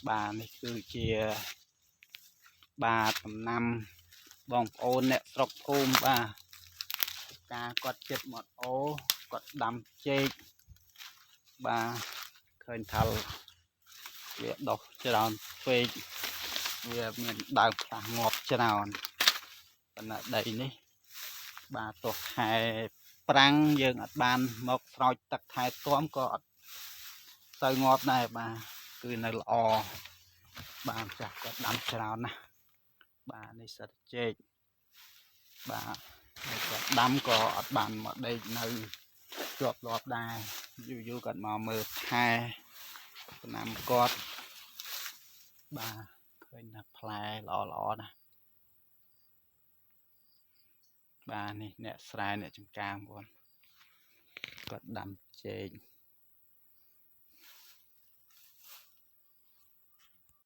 បាទនេះគឺជាបាទដំណាំបងប្អូនអ្នកស្រុកភូមិបាទការគាត់ចិត្តមាត់អូគាត់ដាំចេកបាទឃើញថាវាដុះច្រើនពេកវាមានដើមខ្លះងាប់ច្រើនប៉ុន្តែដីនេះបាទទោះខែប្រាំងយើងអត់បានមកស្រោចទឹកថែទាំក៏អត់សូវងាប់ដែរបាទគឺនៅល្អបាទចាស់គាត់ដាំច្រើនណាស់បាទនេះសិតចេកបាទហើយគាត់ដាំក៏អត់បានមកដេកនៅជាប់លាប់ដែរយូរយូរគាត់មកមើលថែដំណាំគាត់បាទឃើញថាផ្លែល្អល្អណាស់បាទនេះអ្នកស្រែអ្នកចំការបងប្អូនគាត់ដាំចេក